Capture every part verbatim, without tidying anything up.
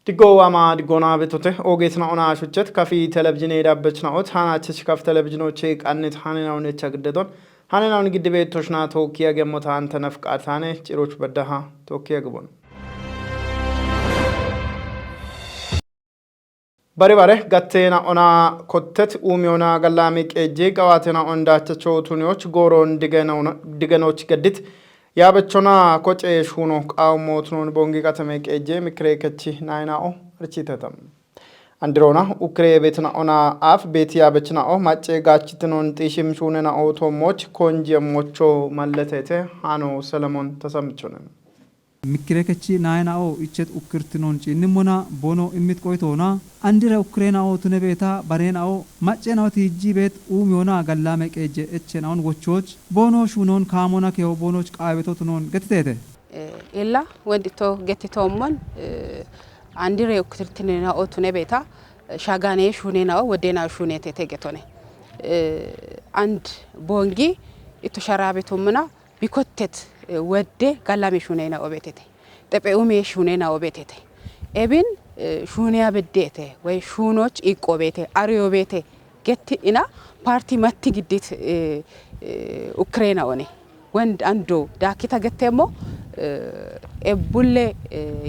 Diggo waama diggoona betote oogeetina ona shuchet kafi televizhiine dabbechina ot hanaachich kaf televizhiinoche qannit haninaun echa giddeton haninaun giddibe toshna tookki agemmota anta nafqatane ciroch baddaha tookki agbon. Bare bare gattena ona kottet umiona gallami qeejje qawatena ondachacho tunioch gooron digenoch gaddit yaabechona koce shuuno qawmo tunon bongi qatame qeejje mikire kechi nayna'o richitetam. Andirona ukire betina ona af beti yaabechina o macce gachitinon tishim shuunena o tomoch konje mocho malletete hano Solomon tasamchonen. Mikkirekechi nayena'o ichet ukkirtinon ciinnimmona boono immit qoytoona, andire ukkirena'o tunebeeta bareena'o maccena'o tiijjiibeet uumiyona gallaame qeejje echena'on wochooch boono shuunon kaamona keho boonoch qaabeto tunon getiteete. Illa wendito gettitoommon andire ukkirtinena'o tunebeeta shagaaneye shuunena'o woddeena'o shuuneeteete getone. And boongi itto sharaabetummona bikottet wodde gallame shuuneyna obeetete. Xephe ume shuuneyna obeetete. Ebin shuuneya beddeete woy shuunooch iiqqoobeete, ariyobeete getti'ina paarti matti giddit ukkireena one. Wend ando daakkita getteemmo ebbulle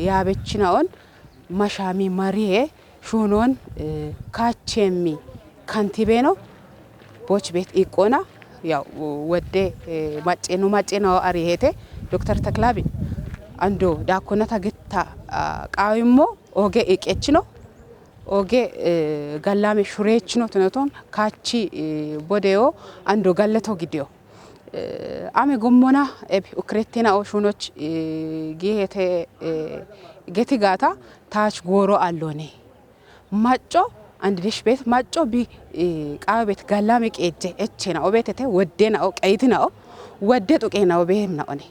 yaabechina'on mashaami mariye shuunoon kaacheemmi kantibeeno booch beet iiqqoona yaw wodde macceenu macceena ariheete. Doktor Teklaabi ando daakkonnata getta qaawimmo ooge iiqqechino ooge gallaame shureechino tunoton kaachi bodeyo ando galleto gidiyo. Ame gommona ebi ukkirettina o shuunoch giihete geti gaata taach gooro allone. Macco andidesh beet macco bi qaawe beet gallame qeejje echena obeetete woddena o qeyitina o wodde xuqena obeemna one.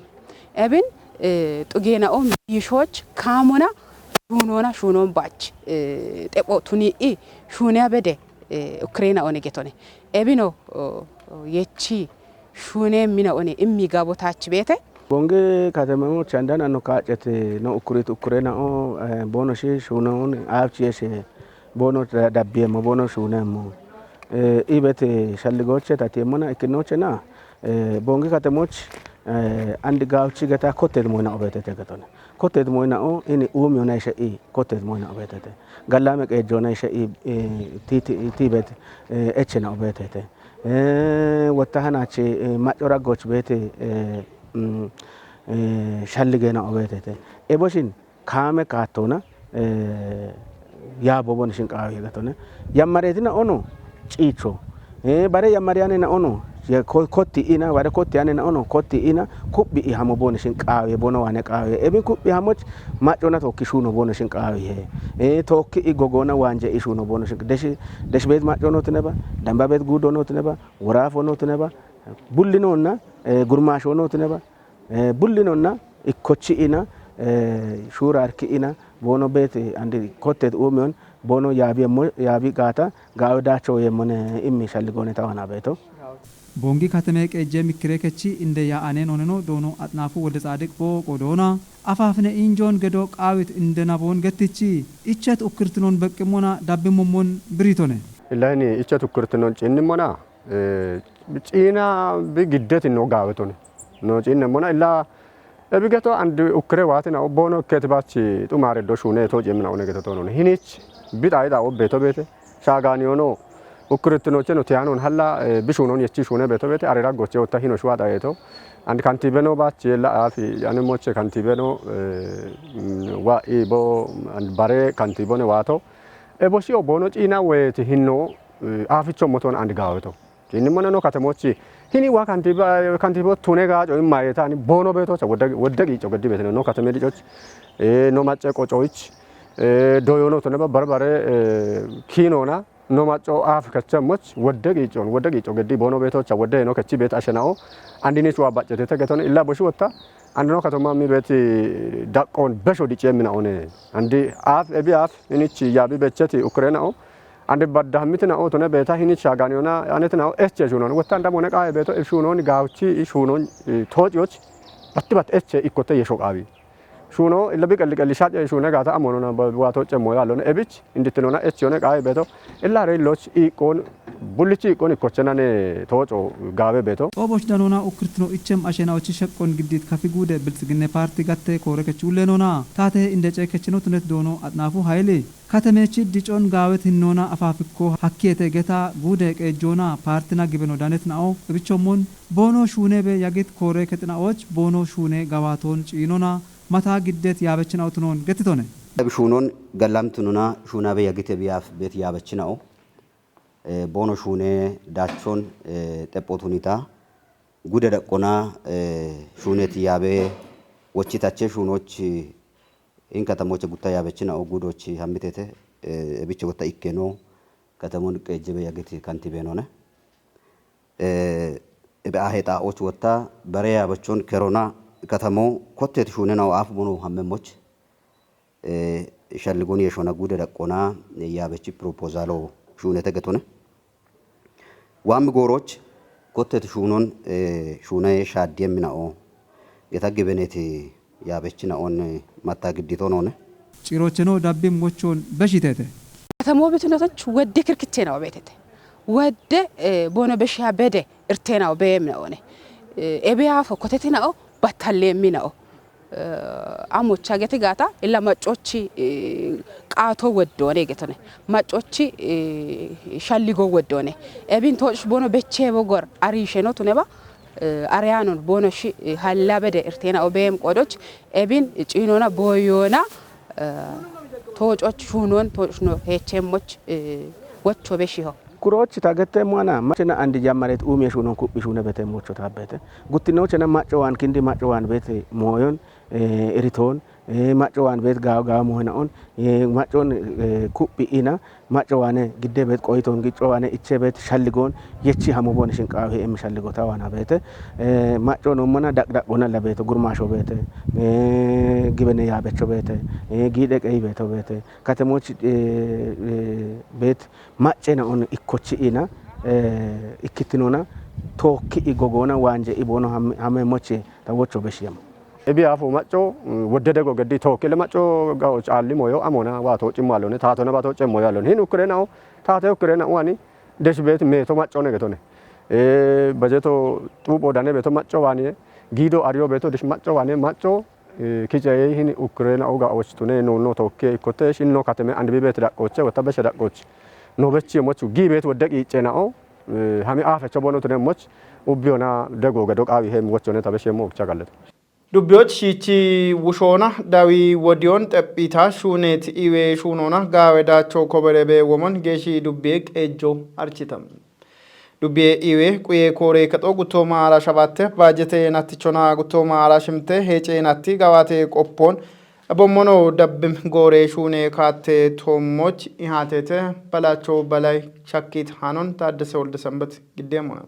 Ebin xugena'o miishoch kaamona shuunona shuunon baach xepho tuni'i shuuneya bede ukkirena'one getone. Ebino yechi shuuneemmina'one immi gabo taach beete. Bonge katememoch andananno kaacete no ukkurit ukkurena'o boonoshi shuunon aabchi yeshe boono dabbiyeemmo boono shuuneemmo. Ibete shalligooche tatiyeemmona ikkinoochena bonge katemoch andi gaawchi geta kottet moyna obeetete getone. Kottet moyna'o ini uumiyona ishe'i kottet moyna obeetete. Gallaame qeejjoona ishe'i tiibet echena obeetete. Wotta hanachi macco raggoch beete shalligeena obeetete. Eboshin kaame kaattoona yaabobon shin qaawi hegatone. Yammareetina ono ciicho bare yammariyanena ono kotti ina bare kotti anena ono kotti ina kuphi ihamo bone shin qaawi bono wane qaawi ebin kuphi hamoch maccona tokki shuno bono shin qaawi he tokki i gogona wanje i shuno bono shin deshi deshi bet maccono tineba damba bet gudo no tineba worafo no tineba bullinonna gurmasho no tineba bullinonna ikkochi ina shurar ki ina bono bet andi kottet umion bono yabi yaabi gaata gaawe daacho yemmone immi shalligone tawana beeto. Bongi kateme qeejje mikkire kechi inde ya ane noneno doono axnaafu wolde tsaadiq booqo doona afaafine injoon gedo qaawit inde naboon gettichi ichet ukkirtinon beqqimmona dabbimmomon biritone. Illahini ichet ukkirtinon ciinnimmona ciina bi giddetin no gaawetone no ciinnemmona illa ebi geto andi ukkire waatina o boono ikketi baachi xumaare do shuune to ciemmina one geto tonon hinich bita ida obbe to beete shaagaaniyono ukkirittinoocheno tiyaanon halla bishuunon yechi shuune beeto beete arira goche otta hino shuwa xaweeto andi kantibeno baachi yella aafi ane moche kantibeno wa i bo bare kantibone waato ebo shi o boono ciina woyeti hinno aaficho moton andi gaaweto Kinni mona no katemochi hini wa kantiba kantibo tune ga jo imma yetani bono beto cha wodde wodde gicho geddi betene no kateme dichoch e no macce qocoich e doyono tone ba barbare e kinona no macco af kacha moch wodde gichon wodde gicho geddi bono beto cha wodde no kachi bet ashenao andini chuwa baccete te geton illa boshi wotta andino katoma mi beti daqqon besho dice mina one andi af ebi af inichi yabi becheti ukraina o Ande badda hammitina o tone beeta hini chaaganiona anetina o eche shunon wotta anda mone qae beeto e shunon gaawchi i shunon toociyoch batti bat eche ikkote yesho qaawi Shuno illa biqel qel shaqe shune gata amonona ba-, wa toce moyo alone. Ebich indittinona echiyone qae beto. Illa re loch iqon, bullichi iqon ikkochena ne toco gabe beto. Xoboch danona ukkirtino ichem ashenaochi sheqqon giddit kafi gude Bilxiginne Parti gatte koore kech ullenoona. Taate inde ceekechino tunet doono Axnaafu Hayili. Katemechi dicon gaawet hinnoona afaafikko hakkiyete geta gude qeejjoona partina gibeno danet nao ibichommon boono shuunebe yagit koore kexinaoch boono shuune gawaaton ciinona mata giddet yaabechinao tunon gettitone. Shuunon gallamtununa shuunabe yagite biyaaf bet yaabechinao. Eh, boono shuune daachon, eh, xephot hunita gude daqqona, eh, shuunet yaabe wochitache shuunoch in katamoche gutta yaabechinao gudoch hammitete, eh, ebiche wotta ikkeno katamon qeejjebe yagit kantibenone. Eh, ebe ahe xaoch wotta bare yaabechon kerona katamo kottet shuunenao af mono hammemoch, eh, shalligon yeshona gude daqqona, eh, yaabechi proposalo shuunete getone. Waam gooroch kottet shuunon, eh, shuunaye shaadiyemminao geta gibeneti yaabechinaon, eh, matta giddito none. Cirocheno dabbim wochon beshitete. Katamo bitinatoch wedde kirkittenawo beetete. Wedde, eh, boono beshiya bede irtenawo beemnaone. Eh, ebe afo kotetinao battalleemminao. Eh, amocha geti gaata illa maccochi, eh, qaato weddoone getone. Maccochi, eh, shalligo weddoone. Ebin tooch boono becheebo gor ariisheno tuneba, eh, ariyanon boono shi, eh, halla bede irteenao beem qoodoch. Ebin ciinona booyoona, eh, toococh shuunon toochno heecheemmoch, eh, wocho beshiho. Kuroch tagetteemmo ana machena andi jammaret uumiye shuunon kuphi shuune beteemmocho taabbeete. Guttinochena maccowan kindi maccowan beete mooyon, eh, iritoon, eh, maccowan beet gaawo gaawo mooynaon, eh, maccon, eh, kuphi ina maccowane gidde beet qoyiton giccowane iche beet shalligon yechi hamu bon shinqaawi em shalligo tawana beete, eh, macco nummana daqdaqona la beete gurmasho beete, eh, gibene yaabecho beete, eh, giide qeyi beeto beete, katemoch, eh, eh, beet maccena on ikkochi ina, eh, ikkittinona tookki i gogona waanje i boono ham-, hamemochi ta wocho beshiyam. Ebi afo macco, mm, wodde dego geddi tookki le macco gawo caalli moyo amona wa to cimmo alone, taatona ba to cimmo alone. Hin ukkirenao, taate ukkirenao ani desh beet meeto maccone getone. Eh, bajeto xuubo dane beeto macco waani, giido ariyo beeto desh macco waani, macco, eh, kiceye hin ukkirenao gawoch tune no, no tokke ikkote shin no kateme and bibet daqqoche, wota beshe daqqoch. No bechi mochu gi beet wodde qiicenao, eh, hami afecho bono tune moch, ubbiyona dego gedo qaawi hem wochone ta beshe mo ukcha galleto. Dubbiyoch shiichi wushoona dawi wodiyon xephita shuunet iwe shuunona gaawe daacho kobere be womon geeshi dubbiye qeejjo architam. Dubbiye iwe quye koore kexo guttooma ara shabatte baajete natti chona guttooma ara shimte heece natti gawaate qoppoon abommono dabbim goore shuune kaatte toommoch ihaatete Balacho Balay shakkit hanon Taaddese Wolde Sanbet giddeemmona.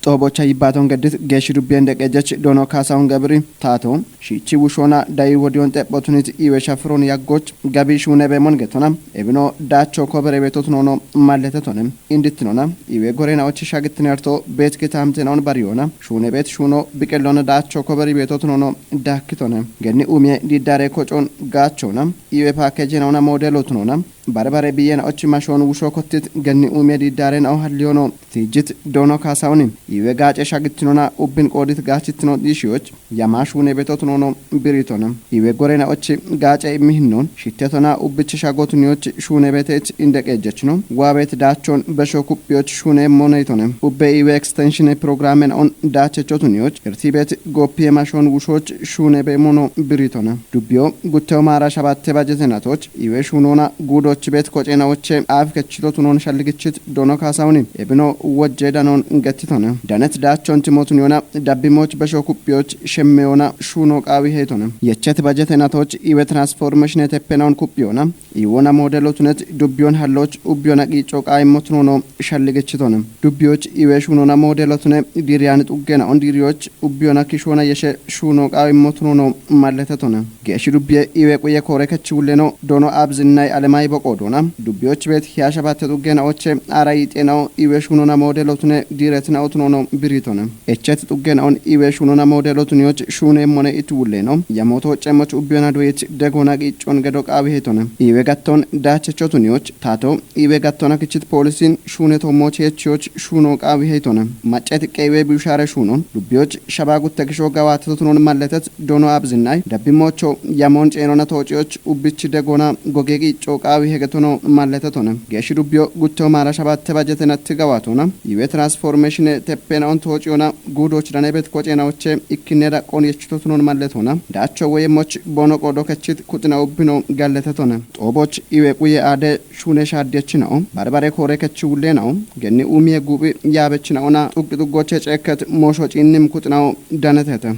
Xoobocha yibbaaton geddit geeshshi dubbiyen deqeejjech Doono Kaasaahun Gebiri taato shiichi wushoona dayi wodiyon xephotunit iwe shafiroon yaggoch gabi shuune beemon getona ebino daacho kobere beetot noono malletetone indittinona iwe goreena ochi shagittinerto beet gitaamtenaon bariyoona shuune beet shuuno biqellona daacho koberi beetot noono daakkitone genni umiye diddaare kocoon gaachona iwe paakeejenaona moodeelot noona Bare bare biyena och mashoon wusho kottit genni umiye diddaarena o halliyono tijjit Doono Kaasaahuni iwe gaace shagittinona ubbin qoodit gaachittino diishiyoch yama shuune beetot noono biritona iwe gorena och gaace immihinnon shittetona ubbich shagotuniyoch shuune beetech indeqeejjechno waabeet daachon besho kuphiyoch shuune moneytone ubbe iwe extenshine programmen on daachechotuniyoch irtibeet goppiye mashoon wushoch shuune be mono biritona dubbiyo gutteyo maara shabatte bajetenatoch iwe shuunona guudoch beet kocenawoche aaf kechito tunon shalligichit Doono Kaasaahuni ebino wojje danon gettitone danet daachon timotuniyoona dabbimoch besho kuphiyoch shemmeyoona shuuno qaawi heytone yechet bajetenatoch iwe transformeshineteppenaon kuphiyoona iwona moodelotunet dubbiyon halloch ubbiyona qiico qaayimmotunono shalligichitone dubbiyoch iwe shuunona moodelotune diiriyani xuggena on diiriyoch ubbiyona kishoona yeshe shuuno qaawimmotunono malletetone geeshshi dubbiye iwe quye koore kech wulleno Doono Abzinnay Alemay Boqo Odona, dubbiyoch bet hiya shabatte xuggena oche ara yitena o iwe shunona modelo tune diretina otunono biritone. Echet xuggena on iwe shunona modelo tuniyoch shune mone itu wulleno. Yamoto cemoch ubbiyona duyech degona giccon gedo qaawi hetone. Iwe gatton dachecho tuniyoch tato iwe gattona kichit polisin shune tomoch hechiyoch shuno qaawi hetone. Macet qewe bushare shunon. Dubbiyoch shaba gutte gisho gawate totunon malletet dono abzinnay. Dabbi mocho yamon ceenona toociyoch ubbich degona goge gicco qaawi hegetono malletetone. Geeshi dubbiyo gutto maara shabatte bajetena tigawatona. Iwe transformation teppena on toociyona guudoch danebet koceena oche ikkinne daqqon yechito tunon malletona. Dacho weye moch bono qodo kechit kuxina ubbino galletetone. Xooboch iwe quye aade shune shaaddechinao. Barbare koore kechi wullenao. Genni umiye gubi yaabechinaona. Xuggi xuggoche ceekket moosho ciinnim kuxinao danetete.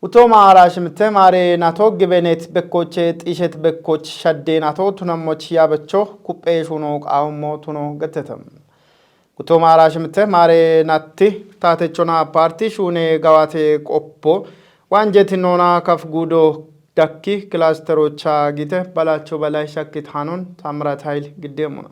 Utooma araashimte maare nato gibenet bekkoche xiishet bekkoch shadde nato tunammoch yaabecho kuppe shuno qaawammo tuno gettete. Utooma araashimte maare natti taatechona parti shuune gawate qoppo waanjeti noona kaf guudo dakki kilasterocha gite Balacho Balay shakkit hanon Tamrat Hayil giddeemmona.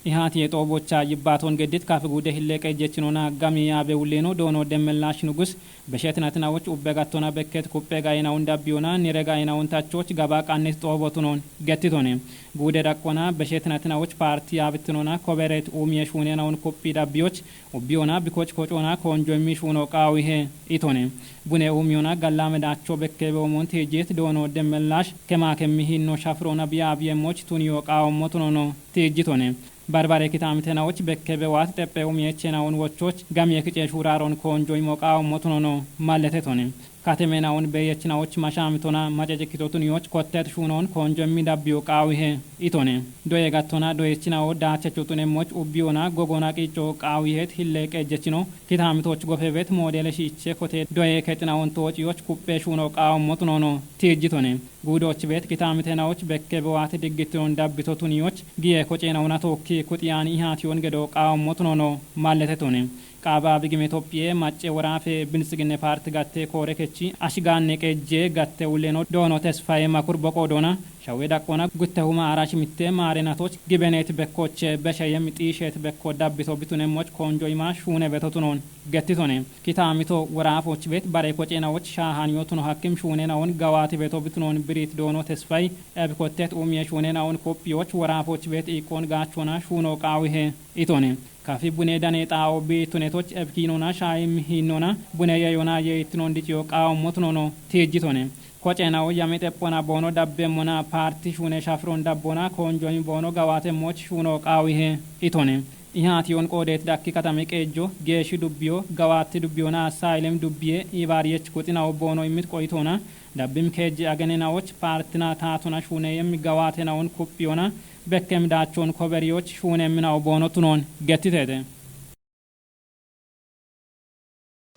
Ihaati yexoobocha yibbaaton geddit kafi guude hilleeqe jechinona gami yaabe wulleeno doono Demmellash Nugus beshetinatina woch ubbe gattona bekket kuppe gayina undabbiyona nire gayina untachoch gaba qannis xoobotunon gettitone. Guude daqqona beshetinatina woch paarti yaabitinona koberet uumiye shuunena un kuppi dabbiyoch ubbiyona bikoch kocona koonjo immi shuuno qaawihe itone. Bune uumiyona gallame dacho bekkebe umon tiijit doono Demmellash kema kemmi hinno shafirona biya biyemmoch tuniyo qaawammotunono tiijjitone. Barbare kitaamitenawoch bekkebe waat xeppe umiyechena un wochoch gamiye kice shuuraaron koonjo imo qaawammotunono malletetone. Katemenaun beeyechinawoch mashaamitona macecekitotuniyoch kottet shuunon koonjo immi dabbiyo qaawihe itone. Doye gattona doyechinawo daachechotun emmoch ubbiyona gogona qiicco qaawihet hilleeqe jechino kitaamitoch gofebet moodele shiiche kote doye kexinawontoochiyoch kuppe shuuno qaawammotunono tiijjitone. Guudoch beet kitaamitenawoch bekke bewaate diggittinon dabbitotuniyoch giye koceena una tookki kuxiyaani ihaatiyon gedo qaawammotunono malletetone. Qaaba bigime Itophiye macce woraafe Biltsiginne Paarti gatte koore kechi ashigaanne qejje gatte ulleno doono Tesfaye Makur boqo doona Shawwe daqqona gutte huma arash mitte maarenatoch gibenet bekkoche besheyem xiishet bekko dabbito bitunemmoch koonjo ima shuune betotunon gettitone. Kitaamito woraafoch bet bare kocenawoch shaahanyotuno hakkim shuunenaon gawaati beto bitunon birit doono Tesfay ebkottet umiye shuunenaon koppiyoch woraafoch bet iiqqon gaachona shuuno qaawihe itone. Kafi bune dane xaa'o biittunetoch ebkiinona shaayim hiinnona bune yeyona yeittinon diciyo qaawammotunono tiijjitone. Kocenawo yami xephona boono dabbemmona paarti shuune shafiron dabbona koonjomi boono gawaate mooch shuuno qaawihe itone. Ihaatiyon qoodeet dakki katami qeejjo geeshshi dubbiyo gawaatti dubbiyona saayilem dubbiye ibaariyech kuxinawo boono immit qoyitona dabbim keejji agenenawoch paartina taatona shuuneyem gawaatenawon kuphiyona bekkem daachon koberiyoch shuunemminawo boono tunon gettiteete.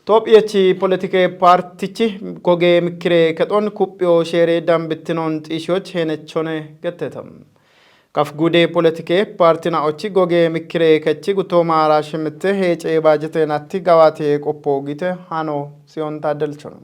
Tophiyechi politike partichi goge mikkire kexon kuphiyo shere dambittinon xiishiyoch henechone getteta. Kaf gude politike partina ochi goge mikkire kechi gutoma ara shimitte hece bajete natti gawate qoppo gite hano siyon taddelchono.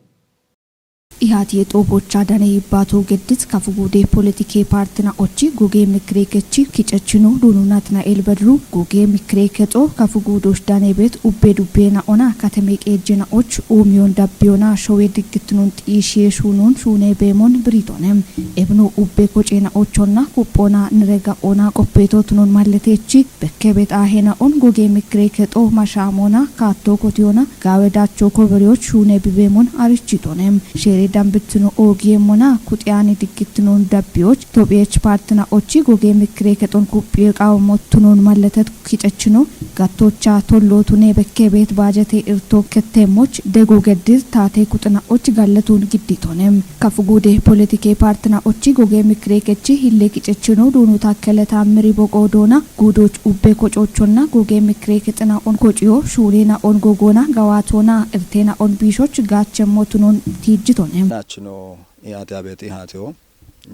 Ihaati yexoobocha dane yibbaatu geddit kafu guude poletike paartina ochi goge mikire kechi kicechino duunu Natnael Bedru goge mikire kexo kafu guudosh dane bet ubbe dubbe na'ona kateme qeejjena och uumiyon dabbiyona showe diggittinon xiishiye shuunon shuune beemon biritone. Ebno ubbe kocena ochonna kuphona nirega ona qoppeto tunon malletechi bekke bet ahena on goge mikire kexo mashamona kaatto kotiyona Gawe dacho koberiyoch shuune bibeemon arichitonem. Shere dambittino oogiyemmona kuxiyani diggittinon dabbiyoch Tophiyeech partina ochi goge mikire kexon kuphiye qaawamottunon malletet kicechino gattocha tollootune bekke beet baajete irto ketteemmoch degu geddir taate kuxina och galletun gidditonem. Kafu guude poletike partina ochi goge mikire kechi hille kicechino duunu takkele taammiri boqo doona guudoch ubbe kocochonna goge mikire kexina on kociyo shuurena on gogona gawaatona irtena on biishoch gaachemmo tunon tiijjitone. Naachino ihaate abeeti ihaateo,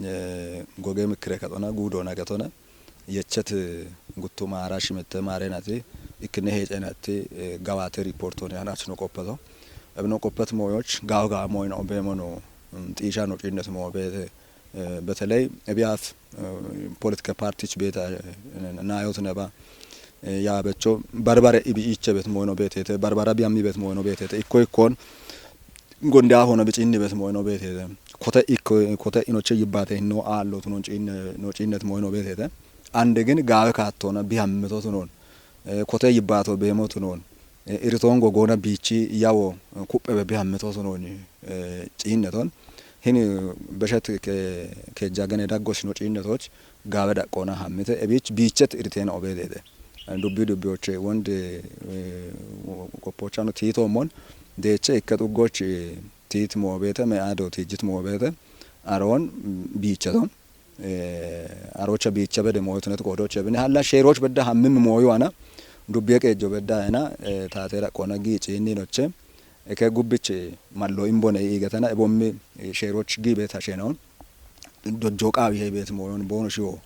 eh, goge mikire kexona guudoona getona yechet guttu maara shimitte maarenati ikkine heecenati, eh, gawaate riportone hanaachino qoppeto. Ebno qoppet mooyoch gaawo gaawo mooyina obeemono mm, xiisha no ciinnet moo beete, eh, beteley ebiyaaf, eh, politike partich beeta, eh, naayot neba, eh, yaabecho barbare ibi iiche bet mooyno beetete, barbara biyammi bet mooyno beetete, ikko ikkon gonde aafona biciinni bet mooyno beetete, kote ikko, kote inoche yibbaate hinno aallotu no ciinne, no ciinnet mooyno beetete, ande gin gaawe kaattona biyammitotu noon, eh, kote yibbaato beemotu noon, eh, iritoon gogoona biichi yawo, eh, kuphebe biyammitotu noon, eh, ciinneton. Hini beshet ke-, kejja gene daggosh no ciinnetoch gaawe daqqoona hammite, ebich biichet iriteena obeedede. Dubbi dubbiyoche wonde, eh, qoppochano tiito mon, deeche ikke xuggoch, eh, tiit moobeete, me ado tiijjit moobeete, aroon, mm, biicheton. Eh, arocha biicha bede mooytunet qoodoche bine halla sheeroch bedda hammim mooyu ana, dubbiye qeejjo bedda ena, eh, taate daqqoona gi ciinni noche, eke gubbich mallo imbone iigetana, ebommi, eh, sheeroch gi beet hashenon, dojjo qaawi he beet mooyon, boono shiwo,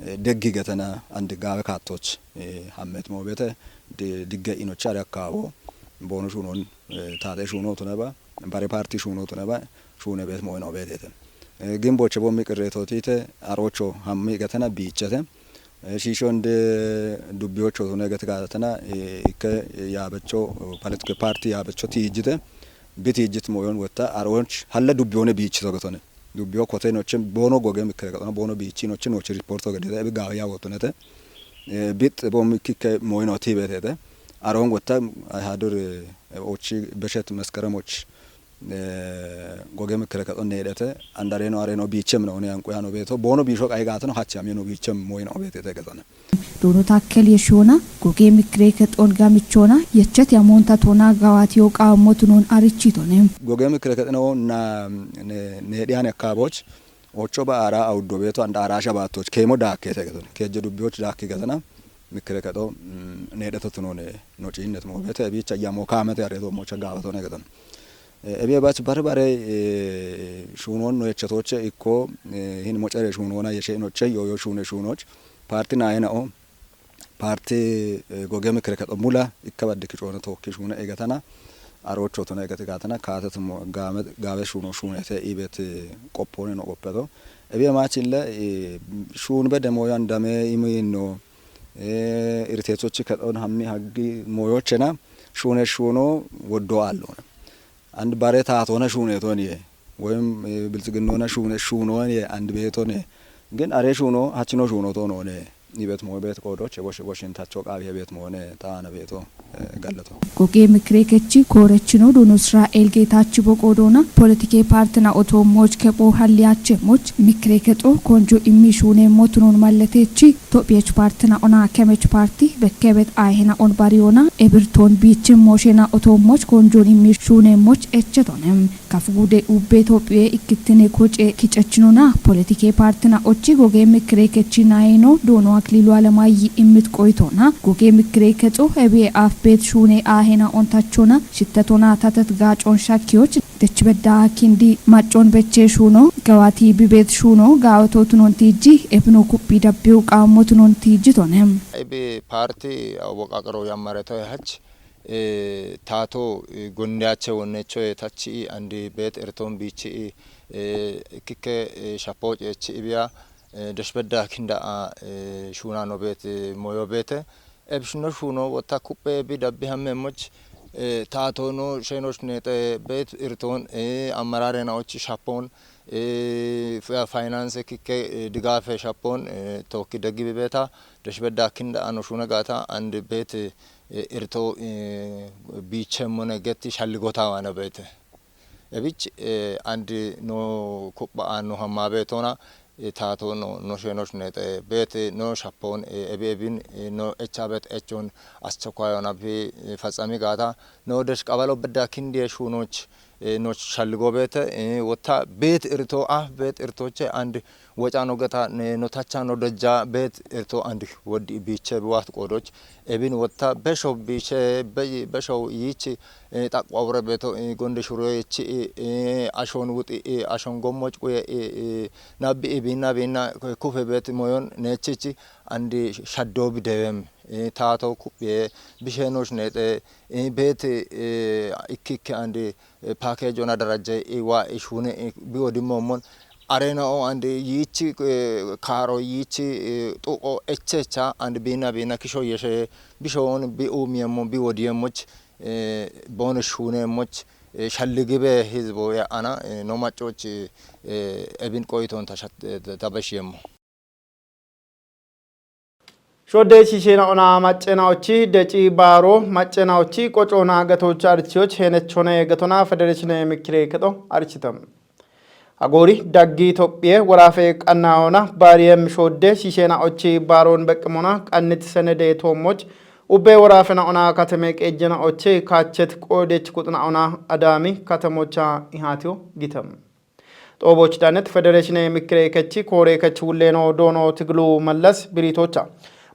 eh, deggi getana, andi gaawe kaattoch, eh, hammet moobete, di-, digge inocha are akkawo, boono shunon, eh, taate shuno tuneba, bare parti shuno tuneba, shune beet mooyon obeetete. Eh, gimboche bommi qirreetotite, arocho hammi getana biichete. Eh, shiisho inde dubbiyocho tune gete gaatana, eh, ikke yaabecho, eh, politike parti yaabecho tiijjite, bi tiijjit mooyon wotta, aroonch halla dubbiyoone biichito getone. Dubbiyo kote noche boono goge mikkere gatona, boono biichi noche noche riporto gedete, ebi gaawe yaa wotonete. Eh, bit bommi kikke mooyino tiibetete. Aroon wotta, eh, hadur, eh, ochi beshet meskaremoch, eh, goge mikkere kaxo needhete, andareno areno biichem no, ne anqu yaano beeto, boono biisho qayi gaatano, hachi amino biichem moyino beetete gatana. Doono Taakkeli yeshoona, goge mikkere kexon gamichoona, yechet yamoonta toona gawaatiyo qaammotu noon arichitone. Goge mikkere kexino na, ne, needhiyane akkaaboch, ocho ba ara awuddo beeto, anda ara shabaattoch, keemo daakkete gatana. Keejje dubbiyoch daakki gatana, mikkere kexo, mm, needheto tunoone, no ciinnet moobeete, ebicha yamo kaamete areto mocha gaabatone gatana. Eh, ebi ebach barbare, eh, shunon no yechetoche ikko, eh, hin mocere shunona yeshe noche yoyo shune shunoch. Parti naayena o, parti, eh, goge mikkere kexo mula, ikka baddi kichoona tookki shune egatana, arocho tona egati gaatana, kaatet mo gaame, gaawe shuno shunete ibet, eh, qoppone no qoppeto. Ebi emach ille, eh, shun bede mooyan dame imi no, eh, iriteethochi kexon hammi haggi mooyochena, shune shuno woddo aallona. And bare taatona shuneton ye, woyim, eh, bilxiginnona shune, shunon ye, and beeton ye. Gin are shuno, hachino shuno toonone. Ibet moo beet qoodoch, bosh, boshin tacho qaawi beet moone, taana beeto, eh, gallato. Goge mikkere kechi koorechino Doono Israa'el Geetaachi boqoodoona, politike partina otoomoch kepho halliyachemoch, mikkere kexo konjo immi shuneemmo tunon malletechi, Tophiyech partina ona kemech parti, bekkebet aayhena on bariyoona, ebirtoon biichemmoshena otoomoch konjoon immi shuneemmoch echetone. Kaf gude ubbe Tophiye ikkittine koce kichechinona, politike partina ochi goge mikkere kechi naayino Doono Aklilu Alamayyi immit qoyitoona, goge mikkere kexo ebiye af beet shune aayhena ontachona, shittetona tatet gaacon shakkiyoch, dech bedda kindi maccon beche shuno, gawati bibet shuno, gawato tunon tiiji, ebino kuphi dabbiyo qaammo tunon tiijitone. Ebi parti awwaqaqiro yammaretoy hach, eh, taato, eh, gondeyache wonnechoye tachi andi beet erton biichi, eh, kikke, eh, shapoch echi ibiya, eh, dech bedda kinda a, eh, shuna no beet, eh, moyo beete. Ebishno shuno wotta kuphe bi dabbi hamme moch, eh, taato no shenoch neete beet irton, eh, ammarare na ochi shapon, eh, fa-, finance kikke, eh, digafe shapon, eh, tookki deggi bibeta, dech bedda kinda ano shuna gaata, and beet, eh, irto, eh, biichemmone getti shalligota wana beete. Ebich, eh, and no kupha ano hamma beetona, eh, taato no, no shenoch neete beet, no shapon, eh, ebi ebin, eh, no echa bet echon aschokayona bi, eh, fatsami gaata, no dech qabalo bedda kindiye shunoch, eh, no shalligo beete, eh, wotta beet irto, ah, beet irtoche and woca no geta, ne, no tacha no dejja beet irto and woddi biiche bi wat qoodoch, ebin wotta besho biiche, be-, besho yiichi, eh, taqwa wure beeto, eh, gonde shuro yiichi, eh, ashon wuxi, eh, ashon gommoch quye, eh, eh, nabbi, eh, binna, binna, kufe beet moyon nechichi, አንድ ሸዶ ቢደበም ታቶ ኩቤ ብሸኖች ነጠ ቤት እክክ አንድ ፓኬጅ ሆና ደረጀ ዋ እሹነ ቢወድሞ ሞን አሬናኦ አንድ ይቺ ካሮ ይቺ ጡቆ ኤቸቻ አንድ ቢና ቢና ክሾ የሸ ብሾውን ቢኡሚየሞ ቢወድየሞች ቦን ሹኔሞች ሸልግበ ህዝቦ የአና ኖ ማጮች እብን ቆይቶን ተበሽየሞ Shodde shiisheena'ona maccenaochi deci baaro maccenaochi qocoona gatocha arichiyoch heenechone gatona federeeshine mikkire kedo arichitam. Agoori daggi Itophiye woraafe qannaona baariyem shodde shiisheenaochi baaroon beqqimona qannit senede toommoch ubbe woraafena'ona kateme qeejjenaochi kaachet qoodech kuxinaona adaami katemocha ihaatiyo gitam. Xooboch danet federeeshine mikkire kechi koore kech wulleeno doono tiglu mallas biriitocha.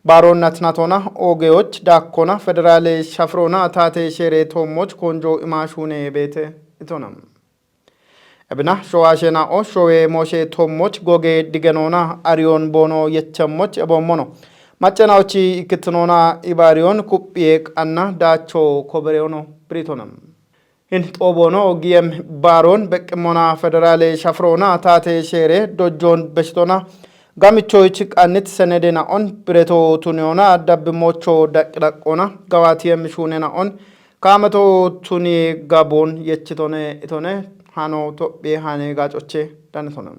Baaroon natnatona oogeyoch daakkona federaale shafirona taate sheere toommoch konjo imaashuune beete itona. Ebina showaashe na'o showe mooshe toommoch goge digenoona ariyoon boono yechemmoch eboommono. Maccenaochi ikkitinoona ibaariyoon kuphiye qanna daacho kobereyono biriitona. Hin xooboono giyem baaroon beqqimmona federaale shafiroona taate sheere dojjoon beshitona gamichoyich qannit senede na'on bireto tuniyoona dabbimocho daqqi daqqoona gawaatiyem shuune na'on kaameto tuniye gaboon yechitone itone hano Tophiye hane gaacoche danitone.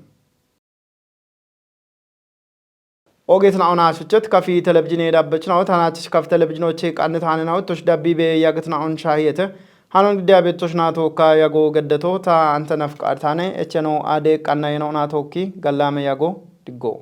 Ogeetna ona shuchet kafi televizhine dabbechna ot hanachich kaf televizhinoche qannit hanena ot tosh dabbibe yagitna on shahiyete. Hanon gidiyabet tosh nato ka yago geddeto ta anta nafqad tane echeno ade qanna yeno nato ki gallame yago diggo.